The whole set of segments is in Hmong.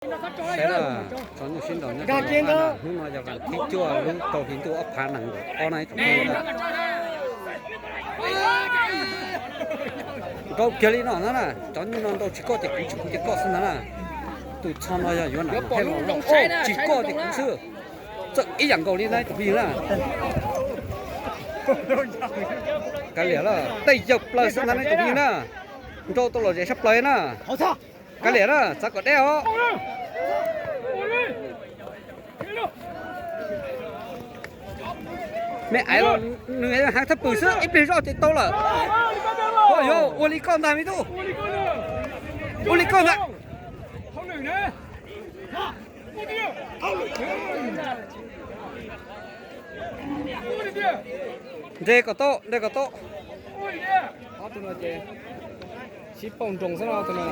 Saib na, tso nyuj sib nraus nyob rau hnub no yog vas thib cuaj lub rau hli ntuj ob phav nees nkaum ob na ib tsoom phooj ywg na. Nrau kiag li no ntag na, cov nyuj no nrau tsis koj ces kuv, tsis kuv ces koj xwb ntag na. Tus txho no yog yuav nam los tsis koj ces kuv xwb. Txawm ib yam nkaus li na ib tsoom phooj ywg na. Kav liam lawm, tej yawg plaws xwb ntag na ib tsoom phooj ywg na. Nrau tau lom zem sab plaws na. Kav liam na, txav kom deb os. Me aiv los nws heev thab pwm xwb, ib pliag zoj ces tau lawm. Yog ua li koj ntag me tub. Ua li koj ntag. Nres kom tau, nres kom tau. Ob tug no ces sib pauj nroos xwb no tus no.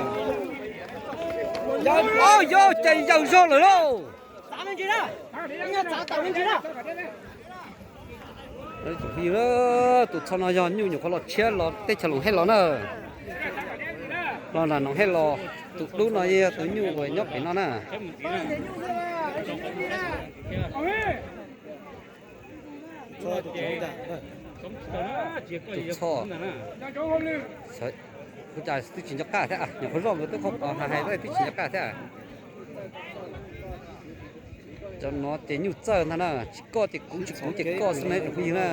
Yog ces yawg zog lawm lauj. Tus txho no yog nyuj nyuam qhuav los tshiab los teb chaws Loos Hej los na. Los nram Loos Hej los, tus dub no yog tus nyuj uas nyob pem no na. Tus txho, ua cas twb tsis nco qab thiab, nyuam qhuav zoj nkawd twb qhov hais hais twb tsis nco qab thiab. Cov no ces nyuj txawj ntag na, tsis koj ces kuv, tsis kuv ces koj xwb na ib tsoom phooj ywg na.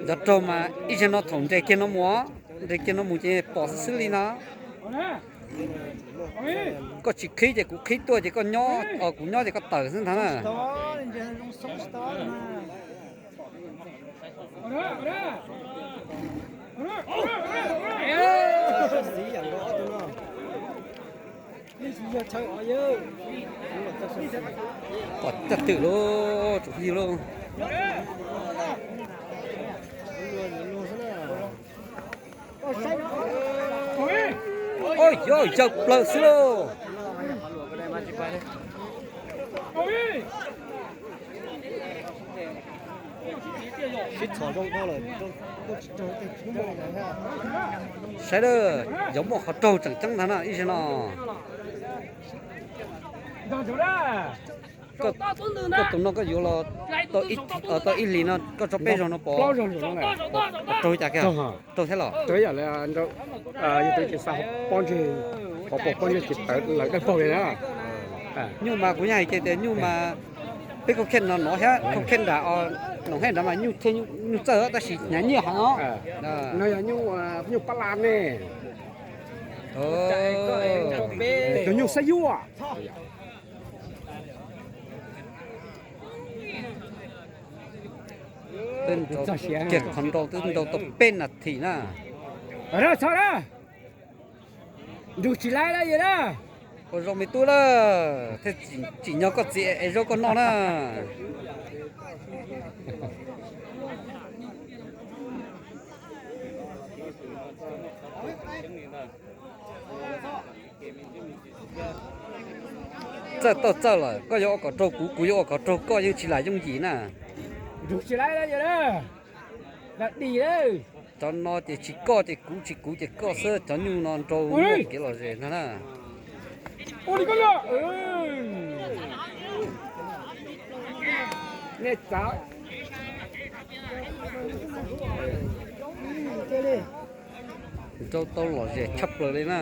Cov raug mas ib zaug no thaum nres kiag no mus, nres kiag no mus ces pom xwb xwb li no. Koj tsis qhib ces kuv qhib tuaj ces koj nyob, kuv nyob ces koj tawm xwb ntag na. Pom caj twm lauj, tsoom phooj ywg lauj. Yog yawg plaws xwb lauj. Saib a, yog muaj qhov raug tseem ceeb ntag no ib zaug no. Koj tus no koj yuav los tau ib hlis no koj tso peb zaug no pov, raug cas kiag? Raug thiab los? Yog tus ces xa pob ntseg, qhov pob ntseg ces tawv lawm dawb paug li na. Nyuj mas kuv yeej hais kiag tias nyuj mas peb khau khej no no thiab khau khej nram Loos Hej nrad mas nyuj thiaj nyuj txawj tab sis hnyav nyiaj heev os. No yog nyuj pab la ne. Tus nyuj xab yuaj. Kiag qhov nrau twb nrau tau peb nas this na. Txhob na, nrug tsis laib na yawg na. Ua zoo me tub na, thiaj tsim nyog koj txiv es zaub koj noj na. Txawj tau txawj lawm, koj yuav ua kom raug kuv, kuv yuav ua kom raug koj yeej tsis lam yooj yim na. Nrug tsis laib na yawg na, lam dim na. Cov no ces tsis koj ces kuv, tsis kuv ces koj xwb, cov nyuj no nrau muaj kev lom zem ntag na. Nej txav. Nrau tau lom zem tshaj plaws li na.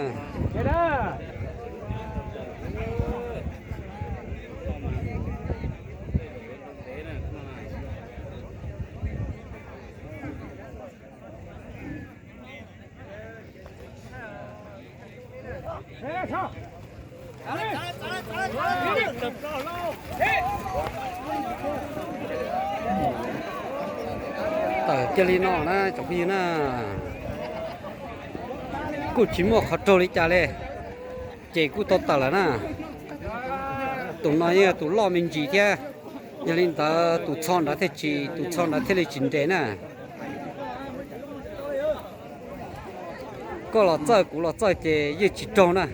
Tawm kiag li no na tsoom phooj ywg na, kuj tsis muaj qhov raug li cas li, ces kuj tau tawm lawm na. Tus no yeej yog tus loj me ntsis thiab, yog li ntawd tus txho nrad thiaj tsis, tus txho nrad thiaj li tsis nres na. Koj los txawj kuv los txawj ces yeej tsis raug na.